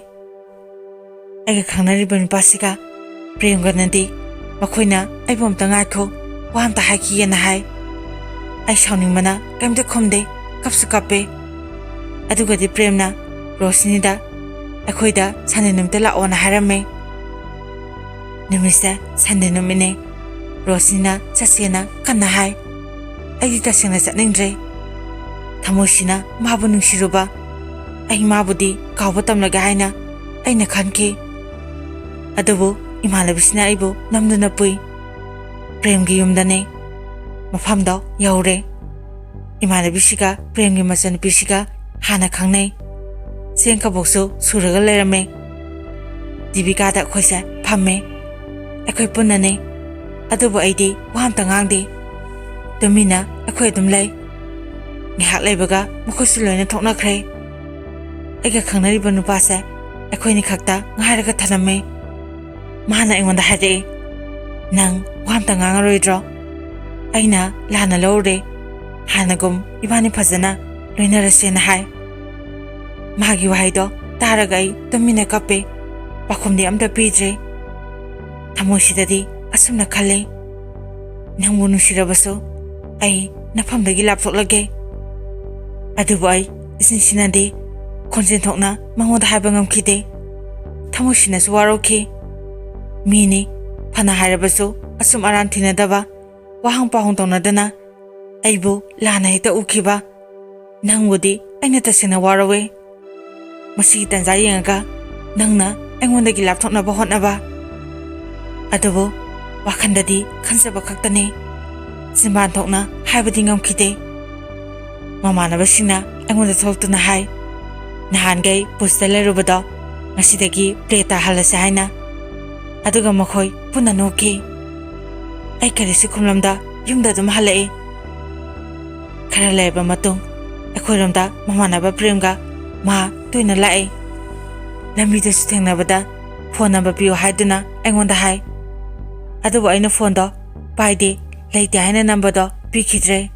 ꯑꯩꯒ ꯈꯪꯅꯔꯤꯕ ꯅꯨꯄꯥꯁꯤꯒ ꯄ꯭ꯔꯦꯝꯒꯅꯗꯤ ꯃꯈꯣꯏꯅ ꯑꯩꯕꯨ ꯑꯝꯇ ꯉꯥꯏꯈꯣ, ꯋꯥ ꯑꯝꯇ ꯍꯥꯏꯈꯤꯒꯦꯅ ꯍꯥꯏ꯫ ꯑꯩ ꯁꯥꯎꯅꯤꯡꯕꯅ ꯀꯩꯝꯇ ꯈꯨꯝꯗꯦ, ꯀꯞꯁꯨ ꯀꯞꯄꯦ꯫ ꯑꯗꯨꯒꯗꯤ ꯄ꯭ꯔꯦꯝꯅ ꯔꯣꯁꯅꯤꯗ ꯑꯩꯈꯣꯏꯗ ꯁꯟꯗꯦ ꯅꯨꯃꯤꯠꯇ ꯂꯥꯛꯑꯣꯅ ꯍꯥꯏꯔꯝꯃꯦ꯫ ꯅꯨꯃꯤꯠꯁꯦ ꯁꯟꯗꯦ ꯅꯨꯃꯤꯠꯅꯦ꯫ ꯔꯣꯁꯅꯤꯅ ꯆꯠꯁꯦꯅ ꯀꯟꯅ ꯍꯥꯏ꯫ ꯑꯩꯗꯤ ꯇꯁꯦꯡꯅ ꯆꯠꯅꯤꯡꯗ꯭ꯔꯦ꯫ ꯊꯃꯣꯏꯁꯤꯅ ꯃꯥꯕꯨ ꯅꯨꯡꯁꯤꯔꯨꯕ, ꯑꯩ ꯃꯥꯕꯨꯗꯤ ꯀꯥꯎꯕ ꯇꯝꯂꯒꯦ ꯍꯥꯏꯅ ꯑꯩꯅ ꯈꯟꯈꯤ꯫ ꯑꯗꯨꯕꯨ ꯏꯃꯥꯟꯅꯕꯤꯁꯤꯅ ꯑꯩꯕꯨ ꯅꯝꯗꯨꯅ ꯄꯨꯏ꯫ ꯄ꯭ꯔꯦꯝꯒꯤ ꯌꯨꯝꯗꯅꯦ꯫ ꯃꯐꯝꯗꯣ ꯌꯧꯔꯦ꯫ ꯏꯃꯥꯟꯅꯕꯤꯁꯤꯒ ꯄ꯭ꯔꯦꯝꯒꯤ ꯃꯆꯟꯅꯨꯄꯤꯁꯤꯒ ꯍꯥꯟꯅ ꯈꯪꯅꯩ꯫ ꯆꯦꯡ ꯀꯕꯣꯛꯁꯨ ꯁꯨꯔꯒ ꯂꯩꯔꯝꯃꯦ꯫ ꯗꯤꯕꯤꯀꯥꯗ ꯑꯩꯈꯣꯏꯁꯦ ꯐꯝꯃꯦ꯫ ꯑꯩꯈꯣꯏ ꯄꯨꯟꯅꯅꯦ꯫ ꯑꯗꯨꯕꯨ ꯑꯩꯗꯤ ꯋꯥ ꯑꯝꯇ ꯉꯥꯡꯗꯦ꯫ ꯇꯨꯃꯤꯟꯅ ꯑꯩꯈꯣꯏ ꯑꯗꯨꯝ ꯂꯩ꯫ ꯉꯥꯏꯍꯥꯛ ꯂꯩꯕꯒ ꯃꯈꯣꯏꯁꯨ ꯂꯣꯏꯅ ꯊꯣꯛꯅꯈ꯭ꯔꯦ꯫ ꯑꯩꯒ ꯈꯪꯅꯔꯤꯕ ꯅꯨꯄꯥꯁꯦ ꯑꯩꯈꯣꯏꯅꯤ ꯈꯛꯇ ꯉꯥꯏꯔꯒ ꯊꯅꯝꯃꯦ꯫ ꯃꯥꯅ ꯑꯩꯉꯣꯟꯗ ꯍꯥꯏꯔꯛꯑꯦ, "ꯅꯪ ꯋꯥ ꯑꯝꯇ ꯉꯥꯡꯉꯔꯣꯏꯗ꯭ꯔꯣ? ꯑꯩꯅ ꯂꯥꯟꯅ ꯂꯧꯔꯨꯔꯦ꯫ ꯍꯥꯟꯅꯒꯨꯝ ꯏꯕꯥꯅꯤ ꯐꯖꯅ ꯂꯣꯏꯅꯔꯁꯦꯅ" ꯍꯥꯏ꯫ ꯃꯥꯒꯤ ꯋꯥꯍꯩꯗꯣ ꯇꯥꯔꯒ ꯑꯩ ꯇꯨꯃꯤꯟꯅ ꯀꯞꯄꯦ꯫ ꯄꯥꯎꯈꯨꯝꯗꯤ ꯑꯝꯇ ꯄꯤꯗ꯭ꯔꯦ꯫ ꯊꯃꯣꯏꯁꯤꯗꯗꯤ ꯑꯁꯨꯝꯅ ꯈꯜꯂꯦ, "ꯅꯪꯕꯨ ꯅꯨꯡꯁꯤꯔꯕꯁꯨ ꯑꯩ ꯅꯐꯝꯗꯒꯤ ꯂꯥꯞꯊꯣꯛꯂꯒꯦ"꯫ ꯑꯗꯨꯕꯨ ꯑꯩ ꯏꯁꯤꯡ ꯁꯤꯟꯅꯗꯦ꯫ ꯈꯣꯟꯖꯦꯜ ꯊꯣꯛꯅ ꯃꯉꯣꯟꯗ ꯍꯥꯏꯕ ꯉꯝꯈꯤꯗꯦ꯫ ꯊꯃꯣꯏꯁꯤꯅꯁꯨ ꯋꯥꯔꯧꯈꯤ꯫ ꯃꯤꯅꯤ, ꯐꯅ ꯍꯥꯏꯔꯕꯁꯨ ꯑꯁꯨꯝ ꯑꯔꯥꯟ ꯊꯤꯅꯗꯕ, ꯋꯥꯍꯪ ꯄꯥꯎꯍꯪ ꯇꯧꯅꯗꯅ ꯑꯩꯕꯨ ꯂꯥꯟꯅ ꯍꯦꯛꯇ ꯎꯈꯤꯕ꯫ ꯅꯪꯕꯨꯗꯤ ꯑꯩꯅ ꯇꯁꯦꯡꯅ ꯋꯥꯔꯧꯋꯦ꯫ ꯃꯁꯤꯒꯤ ꯇꯟꯖꯥ ꯌꯦꯡꯉꯒ ꯅꯪꯅ ꯑꯩꯉꯣꯟꯗꯒꯤ ꯂꯥꯞꯊꯣꯛꯅꯕ ꯍꯣꯠꯅꯕ꯫ ꯑꯗꯨꯕꯨ ꯋꯥꯈꯟꯗꯗꯤ ꯈꯟꯖꯕ ꯈꯛꯇꯅꯤ꯫ ꯆꯤꯟꯕꯥꯟ ꯊꯣꯛꯅ ꯍꯥꯏꯕꯗꯤ ꯉꯝꯈꯤꯗꯦ꯫ ꯃꯃꯥꯟꯅꯕꯁꯤꯡꯅ ꯑꯩꯉꯣꯟꯗ ꯊꯣꯛꯇꯨꯅ ꯍꯥꯏ, "ꯅꯍꯥꯟꯈꯩ ꯄꯨꯁꯇ ꯂꯩꯔꯨꯕꯗꯣ ꯉꯁꯤꯗꯒꯤ ꯄ꯭ꯂꯦ ꯇꯥꯍꯜꯂꯁꯦ" ꯍꯥꯏꯅ꯫ ꯑꯗꯨꯒ ꯃꯈꯣꯏ ꯄꯨꯟꯅ ꯅꯣꯛꯈꯤ꯫ ꯑꯩ ꯀꯔꯤꯁꯨ ꯈꯨꯝꯂꯝꯗ ꯌꯨꯝꯗ ꯑꯗꯨꯝ ꯍꯜꯂꯛꯏ꯫ ꯈꯔ ꯂꯩꯔꯕ ꯃꯇꯨꯡ ꯑꯩꯈꯣꯏꯔꯣꯝꯗ ꯃꯃꯥꯟꯅꯕ ꯄ꯭ꯔꯦꯝꯒ ꯃꯥ ꯇꯣꯏꯅ ꯂꯥꯛꯏ꯫ ꯂꯝꯕꯤꯗꯁꯨ ꯊꯦꯡꯅꯕꯗ ꯐꯣꯟ ꯅꯝꯕꯔ ꯄꯤꯌꯨ ꯍꯥꯏꯗꯨꯅ ꯑꯩꯉꯣꯟꯗ ꯍꯥꯏ꯫ ꯑꯗꯨꯕꯨ ꯑꯩꯅ ꯐꯣꯟꯗꯣ ꯄꯥꯏꯗꯦ, ꯂꯩꯇꯦ ꯍꯥꯏꯅ ꯅꯝꯕꯔꯗꯣ ꯄꯤꯈꯤꯗ꯭ꯔꯦ꯫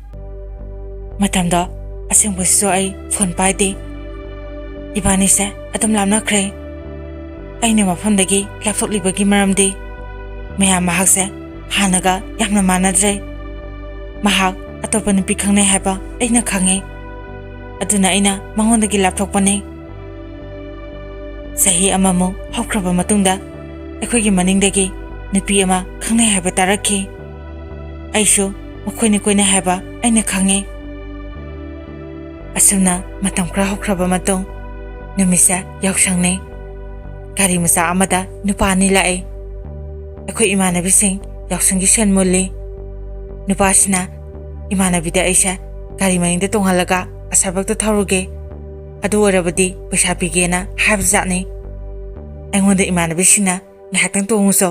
ꯃꯇꯝꯗꯣ ꯑꯁꯦꯡꯕꯁꯤꯁꯨ ꯑꯩ ꯐꯣꯟ ꯄꯥꯏꯗꯦ꯫ ꯏꯕꯥꯅꯤꯁꯦ ꯑꯗꯨꯝ ꯂꯥꯞꯅꯈ꯭ꯔꯦ꯫ ꯑꯩꯅ ꯃꯐꯝꯗꯒꯤ ꯂꯥꯞꯊꯣꯛꯂꯤꯕꯒꯤ ꯃꯔꯝꯗꯤ ꯃꯌꯥꯝ ꯃꯍꯥꯛꯁꯦ ꯍꯥꯟꯅꯒ ꯌꯥꯝꯅ ꯃꯥꯟꯅꯗ꯭ꯔꯦ꯫ ꯃꯍꯥꯛ ꯑꯇꯣꯞꯄ ꯅꯨꯄꯤ ꯈꯪꯅꯩ ꯍꯥꯏꯕ ꯑꯩꯅ ꯈꯪꯉꯤ꯫ ꯑꯗꯨꯅ ꯑꯩꯅ ꯃꯉꯣꯟꯗꯒꯤ ꯂꯥꯞꯊꯣꯛꯄꯅꯤ꯫ ꯆꯍꯤ ꯑꯃꯃꯨꯛ ꯍꯧꯈ꯭ꯔꯕ ꯃꯇꯨꯡꯗ ꯑꯩꯈꯣꯏꯒꯤ ꯃꯅꯤꯡꯗꯒꯤ ꯅꯨꯄꯤ ꯑꯃ ꯈꯪꯅꯩ ꯍꯥꯏꯕ ꯇꯥꯔꯛꯈꯤ꯫ ꯑꯩꯁꯨ ꯃꯈꯣꯏꯅꯤ ꯀꯣꯏꯅꯩ ꯍꯥꯏꯕ ꯑꯩꯅ ꯈꯪꯉꯤ꯫ ꯑꯁꯨꯝꯅ ꯃꯇꯝ ꯈꯔ ꯍꯧꯈ꯭ꯔꯕ ꯃꯇꯨꯡ, ꯅꯨꯃꯤꯠꯁꯦ ꯌꯥꯎꯁꯪꯅꯤ꯫ ꯒꯥꯔꯤ ꯃꯆꯥ ꯑꯃꯗ ꯅꯨꯄꯥ ꯑꯅꯤ ꯂꯥꯛꯏ꯫ ꯑꯩꯈꯣꯏ ꯏꯃꯥꯟꯅꯕꯤꯁꯤꯡ ꯌꯥꯎꯁꯪꯒꯤ ꯁꯦꯟ ꯃꯨꯜꯂꯤ꯫ ꯅꯨꯄꯥꯁꯤꯅ ꯏꯃꯥꯟꯅꯕꯤꯗ ꯑꯩꯁꯦ ꯒꯥꯔꯤ ꯃꯅꯤꯡꯗ ꯇꯣꯡꯍꯜꯂꯒ ꯑꯁꯥꯏꯕꯛꯇ ꯊꯧꯔꯨꯒꯦ, ꯑꯗꯨ ꯑꯣꯏꯔꯕꯗꯤ ꯄꯩꯁꯥ ꯄꯤꯒꯦꯅ ꯍꯥꯏꯕꯖꯥꯠꯅꯤ꯫ ꯑꯩꯉꯣꯟꯗ ꯏꯃꯥꯟꯅꯕꯤꯁꯤꯡꯅ ꯉꯥꯏꯍꯥꯛꯇꯪ ꯇꯣꯡꯉꯨꯁꯣ,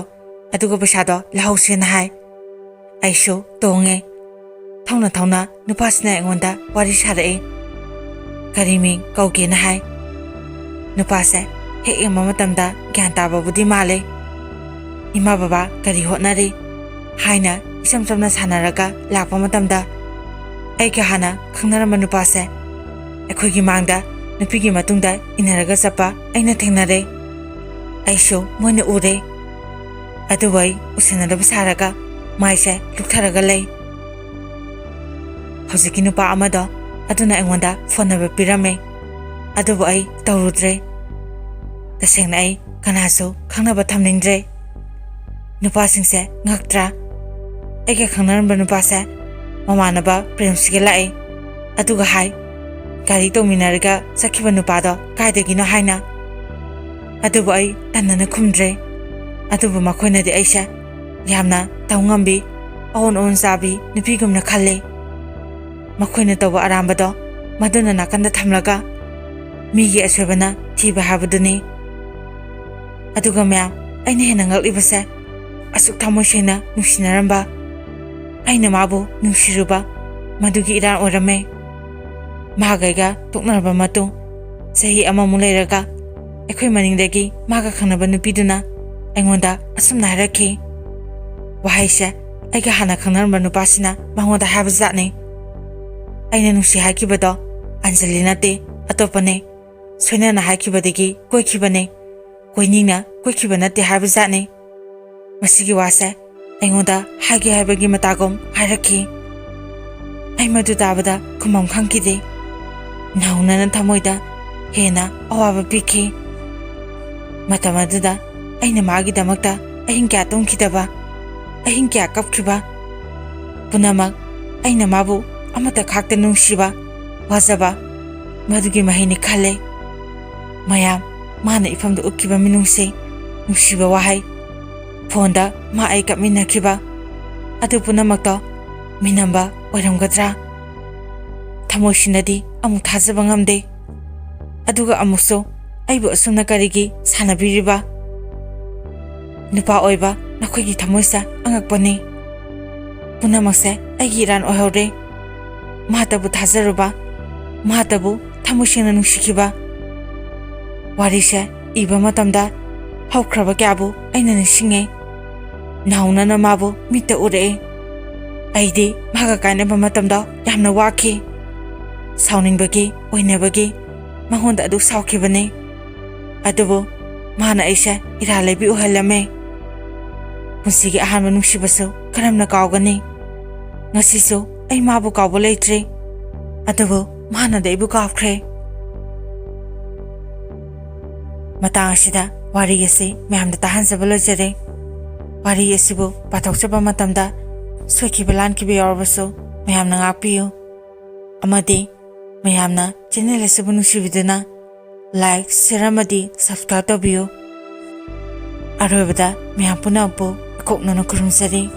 ꯑꯗꯨꯒ ꯄꯩꯁꯥꯗꯣ ꯂꯧꯍꯧꯁꯦꯅ ꯍꯥꯏ꯫ ꯑꯩꯁꯨ ꯇꯣꯡꯉꯦ꯫ ꯊꯧꯅ ꯊꯧꯅ ꯅꯨꯄꯥꯁꯤꯅ ꯑꯩꯉꯣꯟꯗ ꯋꯥꯔꯤ ꯁꯥꯔꯛꯑꯦ꯫ ꯀꯔꯤ ꯃꯤꯡ ꯀꯧꯒꯦꯅ ꯍꯥꯏ꯫ ꯅꯨꯄꯥꯁꯦ ꯍꯦꯛ ꯌꯦꯡꯕ ꯃꯇꯝꯗ ꯒ꯭ꯌꯥꯟ ꯇꯥꯕꯕꯨꯗꯤ ꯃꯥꯜꯂꯦ꯫ "ꯏꯃꯥ ꯕꯕꯥ ꯀꯔꯤ ꯍꯣꯠꯅꯔꯤ?" ꯍꯥꯏꯅ ꯏꯆꯝ ꯆꯝꯅ ꯁꯥꯟꯅꯔꯒ ꯂꯥꯛꯄ ꯃꯇꯝꯗ, ꯑꯩꯒ ꯍꯥꯟꯅ ꯈꯪꯅꯔꯝꯕ ꯅꯨꯄꯥꯁꯦ ꯑꯩꯈꯣꯏꯒꯤ ꯃꯥꯡꯗ ꯅꯨꯄꯤꯒꯤ ꯃꯇꯨꯡꯗ ꯏꯟꯅꯔꯒ ꯆꯠꯄ ꯑꯩꯅ ꯊꯦꯡꯅꯔꯦ꯫ ꯑꯩꯁꯨ ꯃꯣꯏꯅ ꯎꯔꯦ꯫ ꯑꯗꯨꯕꯨ ꯑꯩ ꯎꯁꯤꯟꯅꯗꯕ ꯁꯥꯔꯒ ꯃꯥꯏꯁꯦ ꯂꯨꯛꯊꯔꯒ ꯂꯩ꯫ ꯍꯧꯖꯤꯛꯀꯤ ꯅꯨꯄꯥ ꯑꯃꯗꯣ ꯑꯗꯨꯅ ꯑꯩꯉꯣꯟꯗ ꯐꯣꯟ ꯅꯝꯕꯔ ꯄꯤꯔꯝꯃꯦ, ꯑꯗꯨꯕꯨ ꯑꯩ ꯇꯧꯔꯨꯗ꯭ꯔꯦ꯫ ꯇꯁꯦꯡꯅ ꯑꯩ ꯀꯅꯥꯁꯨ ꯈꯪꯅꯕ ꯊꯝꯅꯤꯡꯗ꯭ꯔꯦ꯫ ꯅꯨꯄꯥꯁꯤꯡꯁꯦ ꯉꯛꯇ꯭ꯔꯥ? ꯑꯩꯒ ꯈꯪꯅꯔꯝꯕ ꯅꯨꯄꯥꯁꯦ ꯃꯃꯥꯟꯅꯕ ꯄ꯭ꯔꯦꯝꯁꯤꯒ ꯂꯥꯛꯑꯦ, ꯑꯗꯨꯒ ꯍꯥꯏ, "ꯒꯥꯔꯤ ꯇꯣꯡꯃꯤꯟꯅꯔꯒ ꯆꯠꯈꯤꯕ ꯅꯨꯄꯥꯗꯣ ꯀꯥꯏꯗꯒꯤꯅꯣ?" ꯍꯥꯏꯅ꯫ ꯑꯗꯨꯕꯨ ꯑꯩ ꯇꯟꯅꯅ ꯈꯨꯝꯗ꯭ꯔꯦ꯫ ꯑꯗꯨꯕꯨ ꯃꯈꯣꯏꯅꯗꯤ ꯑꯩꯁꯦ ꯌꯥꯝꯅ ꯇꯧ ꯉꯝꯕꯤ, ꯑꯑꯣꯟ ꯑꯑꯣꯟ ꯆꯥꯕꯤ ꯅꯨꯄꯤꯒꯨꯝꯅ ꯈꯜꯂꯤ꯫ ꯃꯈꯣꯏꯅ ꯇꯧꯕ ꯑꯔꯥꯟꯕꯗꯣ ꯃꯗꯨꯅ ꯅꯥꯀꯟꯗ ꯊꯝꯂꯒ ꯃꯤꯒꯤ ꯑꯁꯣꯏꯕꯅ ꯊꯤꯕ ꯍꯥꯏꯕꯗꯨꯅꯤ꯫ ꯑꯗꯨꯒ ꯃꯌꯥꯝ, ꯑꯩꯅ ꯍꯦꯟꯅ ꯉꯛꯂꯤꯕꯁꯦ, ꯑꯁꯨꯛ ꯊꯃꯣꯏ ꯁꯦꯡꯅ ꯅꯨꯡꯁꯤꯅꯔꯝꯕ, ꯑꯩꯅ ꯃꯥꯕꯨ ꯅꯨꯡꯁꯤꯔꯨꯕ, ꯃꯗꯨꯒꯤ ꯏꯔꯥꯟ ꯑꯣꯏꯔꯝꯃꯦ꯫ ꯃꯍꯥꯛ ꯑꯩꯒ ꯇꯣꯛꯅꯔꯕ ꯃꯇꯨꯡ ꯆꯍꯤ ꯑꯃꯃꯨꯛ ꯂꯩꯔꯒ ꯑꯩꯈꯣꯏ ꯃꯅꯤꯡꯗꯒꯤ ꯃꯥꯒ ꯈꯪꯅꯕ ꯅꯨꯄꯤꯗꯨꯅ ꯑꯩꯉꯣꯟꯗ ꯑꯁꯨꯝꯅ ꯍꯥꯏꯔꯛꯈꯤ꯫ ꯋꯥꯍꯩꯁꯦ ꯑꯩꯒ ꯍꯥꯟꯅ ꯈꯪꯅꯔꯝꯕ ꯅꯨꯄꯥꯁꯤꯅ ꯃꯉꯣꯟꯗ ꯍꯥꯏꯕꯖꯥꯠꯅꯤ꯫ ꯑꯩꯅ ꯅꯨꯡꯁꯤ ꯍꯥꯏꯈꯤꯕꯗꯣ ꯑꯟꯖꯂꯤ ꯅꯠꯇꯦ, ꯑꯇꯣꯞꯄꯅꯦ꯫ ꯁꯣꯏꯅꯅ ꯍꯥꯏꯈꯤꯕꯗꯒꯤ ꯀꯣꯏꯈꯤꯕꯅꯦ꯫ ꯀꯣꯏꯅꯤꯡꯅ ꯀꯣꯏꯈꯤꯕ ꯅꯠꯇꯦ ꯍꯥꯏꯕꯖꯥꯠꯅꯤ꯫ ꯃꯁꯤꯒꯤ ꯋꯥꯁꯦ ꯑꯩꯉꯣꯟꯗ ꯍꯥꯏꯒꯦ ꯍꯥꯏꯕꯒꯤ ꯃꯇꯥꯒꯨꯝ ꯍꯥꯏꯔꯛꯈꯤ꯫ ꯑꯩ ꯃꯗꯨ ꯇꯥꯕꯗ ꯈꯨꯝꯐꯝ ꯈꯪꯈꯤꯗꯦ꯫ ꯅꯧꯅꯅ ꯊꯃꯣꯏꯗ ꯍꯦꯟꯅ ꯑꯋꯥꯕ ꯄꯤꯈꯤ꯫ ꯃꯇꯝ ꯑꯗꯨꯗ ꯑꯩꯅ ꯃꯥꯒꯤꯗꯃꯛꯇ ꯑꯍꯤꯡ ꯀꯌꯥ ꯇꯨꯝꯈꯤꯗꯕ, ꯑꯍꯤꯡ ꯀꯌꯥ ꯀꯞꯈꯤꯕ, ꯄꯨꯝꯅꯃꯛ ꯑꯩꯅ ꯃꯥꯕꯨ ꯑꯃꯠꯇ ꯈꯥꯛꯇ ꯅꯨꯡꯁꯤꯕ, ꯋꯥꯖꯕ, ꯃꯗꯨꯒꯤ ꯃꯍꯩꯅꯤ ꯈꯜꯂꯦ꯫ ꯃꯌꯥꯝ, ꯃꯥꯅ ꯏꯐꯝꯗ ꯎꯠꯈꯤꯕ ꯃꯤꯅꯨꯡꯁꯤ, ꯅꯨꯡꯁꯤꯕ ꯋꯥꯍꯩ, ꯐꯣꯟꯗ ꯃꯥ ꯑꯩ ꯀꯞꯃꯤꯟꯅꯈꯤꯕ, ꯑꯗꯨ ꯄꯨꯝꯅꯃꯛꯇꯣ ꯃꯤꯅꯝꯕ ꯑꯣꯏꯔꯝꯒꯗ꯭ꯔꯥ? ꯊꯃꯣꯏꯁꯤꯅꯗꯤ ꯑꯃꯨꯛ ꯊꯥꯖꯕ ꯉꯝꯗꯦ꯫ ꯑꯗꯨꯒ ꯑꯃꯨꯛꯁꯨ ꯑꯩꯕꯨ ꯑꯁꯨꯝꯅ ꯀꯔꯤꯒꯤ ꯁꯥꯟꯅꯕꯤꯔꯤꯕ? ꯅꯨꯄꯥ ꯑꯣꯏꯕ ꯅꯈꯣꯏꯒꯤ ꯊꯃꯣꯏꯁꯦ ꯑꯉꯛꯄꯅꯤ꯫ ꯄꯨꯝꯅꯃꯛꯁꯦ ꯑꯩꯒꯤ ꯏꯔꯥꯟ ꯑꯣꯏꯍꯧꯔꯦ꯫ ꯃꯍꯥꯛꯇꯕꯨ ꯊꯥꯖꯔꯨꯕ, ꯃꯍꯥꯛꯇꯕꯨ ꯊꯃꯣꯏ ꯁꯦꯡꯅ ꯅꯨꯡꯁꯤꯈꯤꯕ꯫ ꯋꯥꯔꯤꯁꯦ ꯏꯕ ꯃꯇꯝꯗ ꯍꯧꯈ꯭ꯔꯕ ꯀꯌꯥꯕꯨ ꯑꯩꯅ ꯅꯤꯡꯁꯤꯡꯉꯦ꯫ ꯅꯧꯅꯅ ꯃꯥꯕꯨ ꯃꯤꯠꯇ ꯎꯔꯛꯑꯦ꯫ ꯑꯩꯗꯤ ꯃꯍꯥꯛꯀ ꯀꯥꯏꯅꯕ ꯃꯇꯝꯗ ꯌꯥꯝꯅ ꯋꯥꯈꯤ꯫ ꯁꯥꯎꯅꯤꯡꯕꯒꯤ, ꯑꯣꯏꯅꯕꯒꯤ ꯃꯉꯣꯟꯗ ꯑꯗꯨꯛ ꯁꯥꯎꯈꯤꯕꯅꯤ꯫ ꯑꯗꯨꯕꯨ ꯃꯥꯅ ꯑꯩꯁꯦ ꯏꯔꯥ ꯂꯩꯕꯤ ꯑꯣꯏꯍꯜꯂꯝꯃꯦ꯫ ꯄꯨꯟꯁꯤꯒꯤ ꯑꯍꯥꯟꯕ ꯅꯨꯡꯁꯤꯕꯁꯨ ꯀꯔꯝꯅ ꯀꯥꯎꯒꯅꯤ? ꯉꯁꯤꯁꯨ ꯑꯩ ꯃꯥꯕꯨ ꯀꯥꯎꯕ ꯂꯩꯇ꯭ꯔꯤ꯫ ꯑꯗꯨꯕꯨ ꯃꯥꯅꯗꯤ ꯑꯩꯕꯨ ꯀꯥꯎꯈ꯭ꯔꯦ꯫ ꯃꯇꯥꯡ ꯑꯁꯤꯗ ꯋꯥꯔꯤ ꯑꯁꯤ ꯃꯌꯥꯝꯗ ꯇꯥꯍꯟꯖꯕ ꯂꯣꯏꯖꯔꯦ꯫ ꯋꯥꯔꯤ ꯑꯁꯤꯕꯨ ꯄꯥꯊꯣꯛꯆꯕ ꯃꯇꯝꯗ ꯁꯣꯏꯈꯤꯕ ꯂꯥꯟꯈꯤꯕ ꯌꯥꯎꯔꯕꯁꯨ ꯃꯌꯥꯝꯅ ꯉꯥꯛꯄꯤꯌꯨ꯫ ꯑꯃꯗꯤ ꯃꯌꯥꯝꯅ ꯆꯦꯅꯦꯜ ꯑꯁꯤꯕꯨ ꯅꯨꯡꯁꯤꯕꯤꯗꯨꯅ like, share ꯑꯃꯗꯤ subscribe ꯇꯧꯕꯤꯌꯨ꯫ ꯑꯔꯣꯏꯕꯗ ꯃꯌꯥꯝ ꯄꯨꯝꯅꯃꯛꯄꯨ ꯏꯀꯣꯛꯅꯅ ꯈꯨꯔꯨꯝꯖꯔꯤ꯫